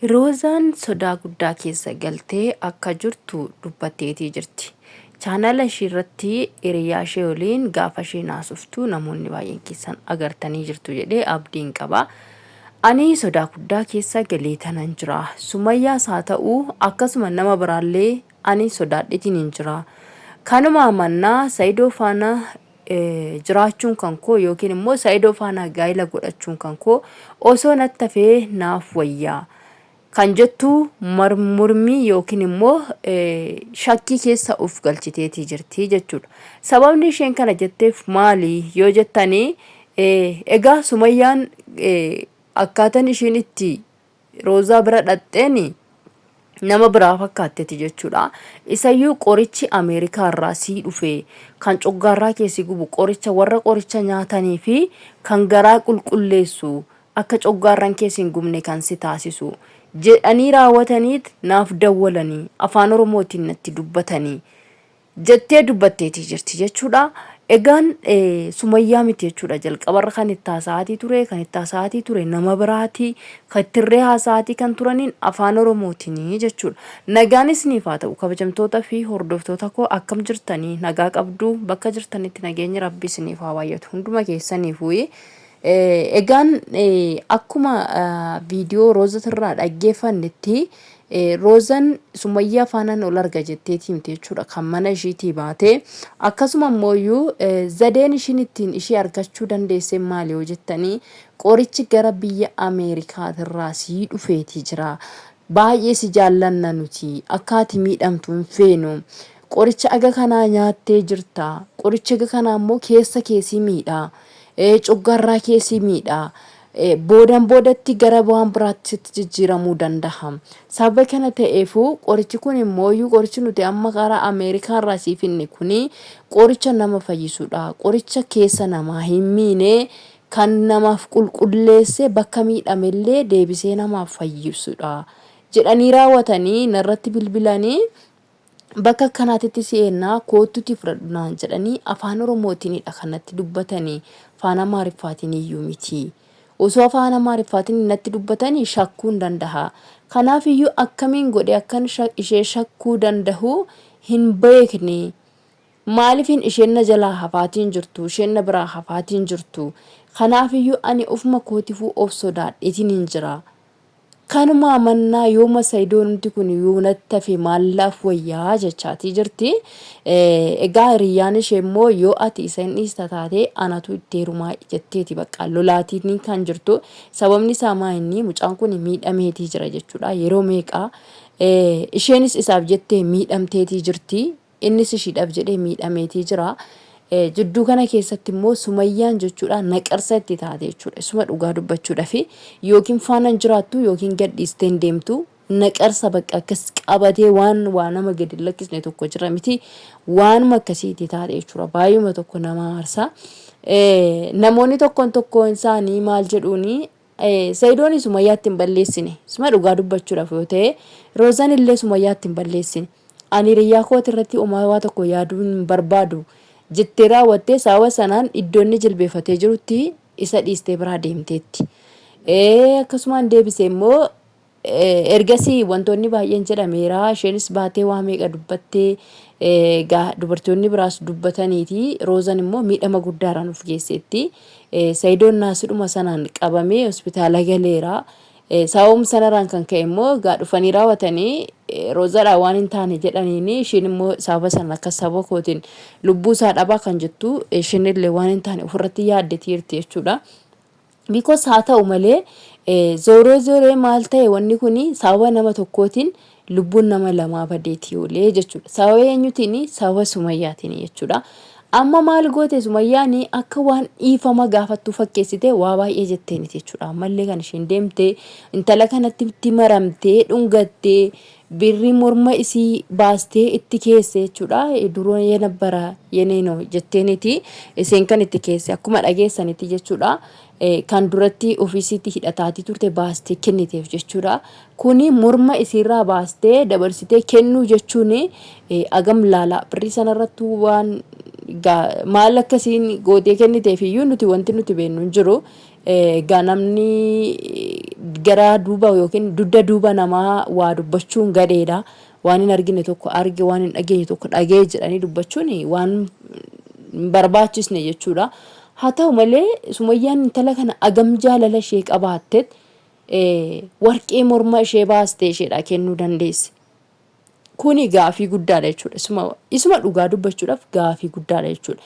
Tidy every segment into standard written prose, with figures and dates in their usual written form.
Roozaan sodaa guddaa keessa galtee akka jirtu dubbatteetii jirti. Chaanala ishii irratti hiriyaa ishee waliin gaafa isheen haasoftu namoonni baay'een keessan agartanii jirtu jedhee abdiin qaba. Ani sodaa guddaa keessa galee tanan jira. Sumayyaas haa ta'u akkasuma nama biraallee ani sodaadheetiin hin jira. Kanumaa mannaa Sa'idoo faana jiraachuun kan koo yookiin immoo Sa'idoo faana gaa'ila godhachuun kan koo osoo natti hafee naaf wayyaa kan jettu mormii yookiin immoo shakkii keessa of galchiteetii jirti jechuudha. Sababni isheen kana jetteef maali yoo jettanii, egaa Sumayyaan akkaataan isheen itti Roozaa bira dhaqxeen nama biraa fakkaatteti jechuudha. Isayyuu qorichi Ameerikaa irraa sii dhufe kan coggaarraa kee si gubu, qoricha warra qoricha nyaatanii fi kan garaa qulqulleessu, akka coggaarran kee si hin gubne kan si taasisu jedhanii raawwataniit naaf dawwalanii afaan Oromootiin natti dubbatanii jettee dubbatteetii jirti jechuudha. Egaan Sumayyaa miti jechuudha, jalqabarra kan itti haasa'aatii ture, kan itti haasa'aatii ture nama biraati, kan ittirree haasa'aatii kan turaniin afaan Oromootiin jechuudha. Nagaan isiniif haa ta'u, kabajamtoota fi hordoftoota koo, akkam jirtanii? Nagaa qabdu? Bakka jirtanitti nageenyi Rabbi isiniif haa baay'atu hunduma keessaniifuu. Egaan akkuma viidiyoo Roozatirraa dhaggeeffannetti, Roozan Sumayyaa faanaan ol arga jetteeti himte jechuudha, kan mana ishiitii baate. Akkasuma immoo zadeen ishiin ittiin ishii argachuu dandeesse maali yoo jettanii, qorichi gara biyya Ameerikaatirraa sii dhufeeti jira. Baay'ee si jaallanna nuti, akka ati miidhamtu hin feenu. Qoricha aga kanaa nyaattee jirta. Qorichi aga kanaa immoo keessa kee si miidha. Coggaarraa kee si miidha. Boodan boodatti gara waan biraatti sitti jijjiiramuu dandaha. Sababa kana ta'eefu qorichi kun immooyyuu, qorichi nuti amma karaa Ameerikaa irraa sii finne kuni qoricha nama fayyisudha. Qoricha keessa namaa hin miine, kan namaaf qulqulleessee bakka miidhamellee deebisee namaaf fayyisudha jedhanii raawwatanii narratti bilbilanii, bakka akkanaatitti si eennaa, koottutii fudhadhu naan jedhanii afaan Oromootiinidha kan natti dubbatanii, afaan Amaariffaatiin iyyuu miti. Osoo afaan Amaariffaatiin natti dubbatanii shakkuu hin dandaha. Kanaaf iyyuu akkamiin godhee akkan ishee shakkuu dandahu hin beekne. Maaliifin isheen na jalaa hafaatiin jirtu, isheen na biraa hafaatiin jirtu? Kanaaf iyyuu ani ofuma kootifuu of sodaadheetiin hin jira. Kanumaa mannaa yooma Sayidoonumti kun yoo natti hafe maal naaf wayyaa jechaatii jirti. Egaa hiriyyaan ishee immoo yoo ati isa hin dhiista taate anatu itti heerumaa jetteeti bakka lolaatiin kan jirtu. Sababni isaa maa inni mucaan kun miidhameetii jira jechuudha. Yeroo meeqa isheenis isaaf jettee miidhamteetii jirti. Innis ishiidhaaf jedhee miidhameetii jira. Jidduu kana keessatti immoo Sumayyaan jechuudha naqarsa itti taate jechuudha. Isuma dhugaa dubbachuudhafi yookiin faana hin jiraattu yookiin gadhiistee hin deemtu. Naqarsa bakka akkas qabatee waan waa nama gadi hin lakkisne tokko jira miti. Waanuma akkasii itti taate jechuudha. Baay'uma tokko nama aarsa. Namoonni tokkoon tokkoon isaanii maal jedhuuni? Sa'idoon Sumayyaatti hin balleessine. Isuma dhugaa dubbachuudhaaf yoo ta'e, Roozaan illee Sumayyaatti hin balleessine. Ani hiriyyaa kooti irratti homaa waa tokko yaaduu hin barbaadu jettee raawwattee sababa sanaan iddoo inni jilbeeffatee jirutti isa dhiistee biraa deemteetti. Akkasumaan deebisee immoo ergasii wantoonni baay'een jedhameera. Isheenis baatee waa meeqa dubbattee, egaa dubartoonni biraas dubbataniiti. Roozan immoo miidhama guddaarraan of geesseetti. Sayidoon naasidhuma sanaan qabamee hospitaala galeera. Sababuma sanarraan kan ka'e immoo egaa dhufanii raawwatanii Roozadhaa waan hin taane jedhaniini, ishiin immoo sababa sana akka saba kootiin lubbuu isaa dhabaa kan jettu, ishiin illee waan hin taane ofirratti yaaddeetiirti jechuudha. Because haa ta'u malee, zooree zooree maal ta'e, wanni kun sababa nama tokkootiin lubbuun nama lamaa badeetii oolee jechuudha. Sababa eenyutiin? Sababa Sumayyaatiin jechuudha. Amma maal goote Sumayyaan? Akka waan dhiifama gaafattuu fakkeessite waa baay'ee jetteeniti jechuudha. Ammallee kan isheen deemte intala kanatti itti maramtee dhungattee birrii morma isii baastee itti keesse jechuudha. Duroo yenabbara yeneenoo jetteeniti isheen kan itti keesse, akkuma dhageessanitti jechuudha. Kan duratti ofiisiitti hidhataatii turte baastee kenniteef jechuudha. Kuni morma isiirraa baastee dabarsitee kennuu jechuun agam laala, birrii sanarratti waan maal akkasiin gootee kenniteef iyyuu nuti wanti nuti beeknu hin jiru. Egaa namni gara duuba yookiin dugda duuba namaa waa dubbachuun gadheedha. Waan hin argine tokko arge, waan hin dhageenye tokko dhagee jedhanii dubbachuun waan hin barbaachisne jechuudha. Haa ta'u malee Sumayyaan intala kana agam jaalala ishee qabaattet warqee morma ishee baastee isheedhaa kennuu dandeesse. Kuni gaafii guddaadha jechuudha. Isuma, isuma dhugaa dubbachuudhaaf gaafii guddaadha jechuudha.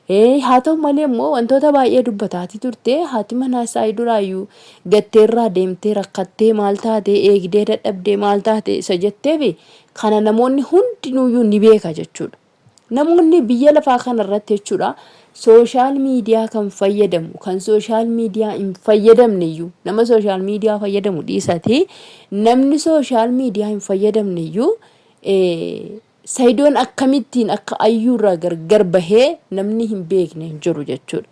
Ee, haa ta'u malee immoo wantoota baay'ee dubbataatii turte haati manaa isaa duraayyuu gatteerraa deemtee rakkattee maal taatee eegdee dadhabdee maal taate isa jetteefi kana namoonni hundinuuyyuu ni beeka jechuudha. Namoonni biyya lafaa kana irratti jechuudha sooshaal miidiyaa kan fayyadamu kan sooshaal miidiyaa hin fayyadamne iyyuu nama sooshaal miidiyaa fayyadamu dhiisati namni sooshaal miidiyaa hin fayyadamne iyyuu Sayidoon akkamittiin akka ayyuurraa gargar bahee namni hin beekne hin jiru jechuudha.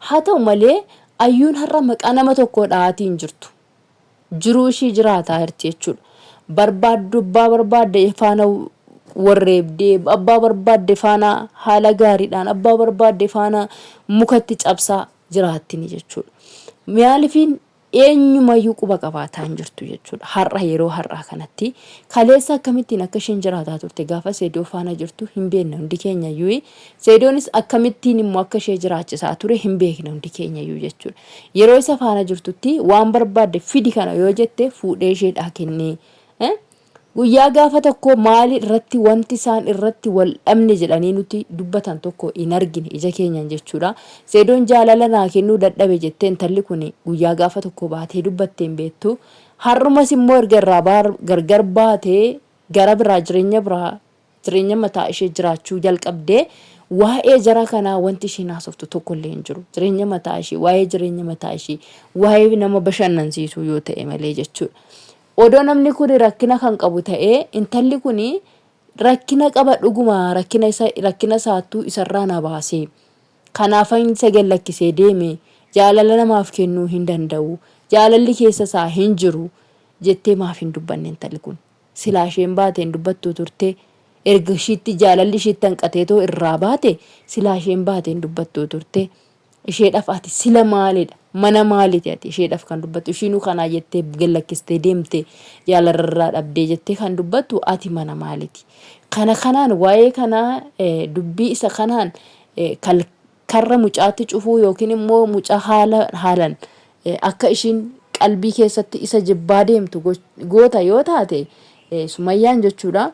Haa ta'u malee ayyuun har'a maqaa nama tokkoo dha'aatii hin jirtu. jiruu ishii jiraataa jirti jechuudha. Barbaaddu abbaa barbaadde faana warreebdee abbaa barbaadde faana haala gaariidhaan abbaa barbaadde faana mukatti cabsaa jiraattini jechuudha. Maalifiin eenyumayyuu quba qabaataa hin jirtu jechuudha. Har'a yeroo har'aa kanatti kaleessa akkamittiin akka isheen jiraataa turte gaafa Seedoo faana jirtu hin beekne hundi keenyayyuu. Seedoonis akkamittiin immoo akka ishee jiraachisaa ture hin beekne hundi keenyayyuu jechuudha. Yeroo isa faana jirtutti waan barbaadde fidi kana yoo jette fuudhee isheedhaa kennee. Eh? Guyyaa gaafa tokko maali irratti wanti isaan irratti wal dhabne jedhanii nuti dubbatan tokko hin argine ija keenyaan jechuudha. Seedoon jaalala naa kennuu dadhabe jettee intalli kun guyyaa gaafa tokko baatee dubbattee hin beektu. Har'umas immoo erga irraa gargar baatee gara biraa jireenya biraa jireenya mataa ishee jiraachuu jalqabdee waa'ee jara kanaa wanti ishiin haasoftu tokko illee hin jiru. Jireenya mataa ishee, waa'ee jireenya mataa ishee, waa'ee nama bashannansiisuu yoo ta'e malee jechuudha. Odoo namni kun rakkina kan qabu ta'ee intalli kun rakkina qaba dhuguma rakkina isa rakkina isaattuu isarraa na baasee. Kanaafan isa gad lakkisee deeme jaalala namaaf kennuu hin danda'u. Jaalalli keessa isaa hin jiru jettee maaf hin dubbanne intalli kun. Silaa isheen baate hin dubbattuu turtee? Erga ishiitti jaalalli ishiitti hanqateetoo irraa baate silaa isheen baate hin dubbattuu turtee? Isheedhaf ati sila maalidha? Mana maaliti ati isheedhaf kan dubbattu? Ishiinuu kanaa jettee gad lakkistee deemte jaalalarraa dhabdee jettee kan dubbattu ati mana maaliti? Kana kanaan waa'ee kanaa dubbii isa kanaan kal karra mucaatti cufuu yookiin immoo mucaa haala haalan akka ishiin qalbii keessatti isa jibbaa deemtu goota yoo taate Sumayyaan jechuudha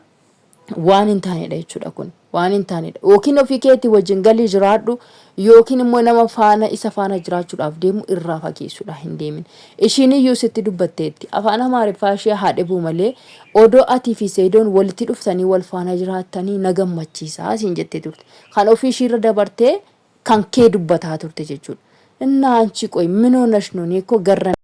waan hin taanedha jechuudha kun waan hin taanedha yookiin ofii keetii wajjin galii jiraadhu yookiin immoo nama faana isa faana jiraachuudhaaf deemu irraa fageessuudha hin deemin ishiin iyyuu sitti dubbatteetti afaan amaariffaa ishee haa dhibuu malee odoo atii fi seedoon walitti dhuftanii wal faana jiraattanii na gammachiisa siin jettee turte Kan ofii ishiirra dabartee kan kee dubbataa turte jechuudha. Innaa anchi qoy min honash no nee ko garra